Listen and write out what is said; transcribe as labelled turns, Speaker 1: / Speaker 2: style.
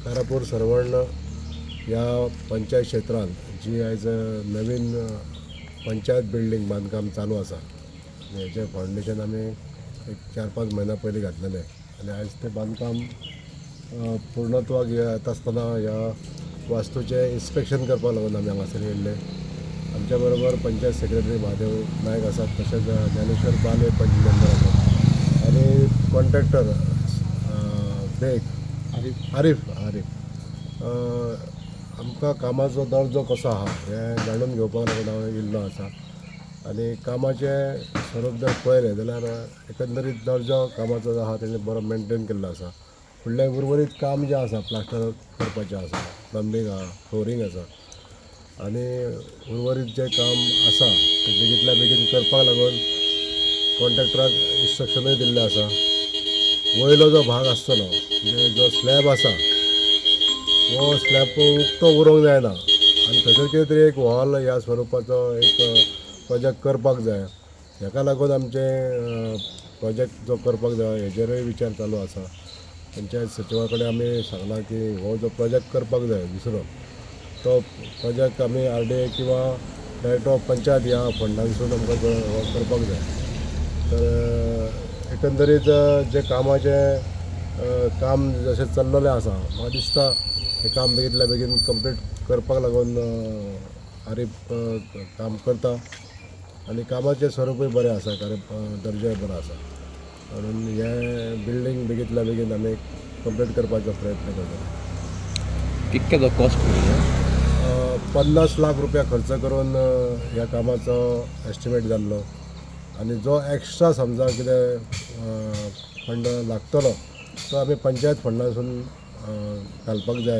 Speaker 1: कारापूर सर्वण ह्या पंचायत क्षेत्रांत जी आयज नवीन पंचायत बिल्डींग बांदकाम चालू आसा, हेजें फावंडेशन आमी एक 4-5 म्हयन्या पयलीं घातलेलें आनी आयज तें बांदकाम पूर्णत्वाक येता आसतना ह्या वास्तूचें इन्स्पेक्शन करपाक लागून आमी हांगासर येयल्ले. आमच्या बरोबर पंचायत सेक्रेटरी महादेव नायक आसात, तशेंच ज्ञानेश्वर बाले पंच मेंबर आसात आनी कॉन्ट्रॅक्टर बेग आरीफ आमकां कामाचो दर्जो कसो आहा हें जाणून घेवपाक लागून हांव येयल्लो आसा. आनी कामाचें स्वरूप जर पळयलें जाल्यार एकंदरीत दर्जो कामाचो जो आहा तेणें बरो मेनटेन केल्लो आसा. फुडलें उर्वरीत काम जें आसा प्लास्टर करपाचें आसा, प्लंबींग आहा, फ्लोरींग आसा आनी उर्वरीत जें काम आसा तें बेगींतल्या बेगीन करपाक लागून कॉन्ट्रॅक्टराक इन्स्ट्रक्शनूय दिल्लें आसा. वयलो जो भाग आसतलो म्हणजे जो स्लॅब आसा हो स्लॅब उक्तो उरोंक जायना आनी थंयसर कितें तरी एक हॉल ह्या स्वरुपाचो एक प्रोजेक्ट करपाक जाय. हेका लागून आमचें प्रोजेक्ट जो करपाक जाय हेजेरूय विचार चालू आसा. पंचायत सचिवा कडेन आमी सांगलां की हो जो प्रोजेक्ट करपाक जाय दुसरो तो प्रोजेक्ट आमी RDA किंवा डायरेक्टर ऑफ पंचायत ह्या फंडांसून आमकां करपाक जाय. तर एकंदरीत जें कामाचें काम जशें चल्लेलें आसा म्हाका दिसता हें काम बेगींतल्या बेगीन कंप्लीट करपाक लागून आरीफ काम करता आनी कामाचें स्वरुपूय बरें आसा, कारण दर्जोय बरो आसा. म्हणून हें बिल्डींग बेगींतल्या बेगीन आमी कंप्लीट करपाचो प्रयत्न करता.
Speaker 2: कितके तो कॉस्ट?
Speaker 1: 50 लाख रुपया खर्च करून ह्या कामाचो एस्टिमेट जाल्लो आनी जो एक्स्ट्रा समजा कितें फंड लागतलो तो आमी पंचायत फंडासून घालपाक जाय.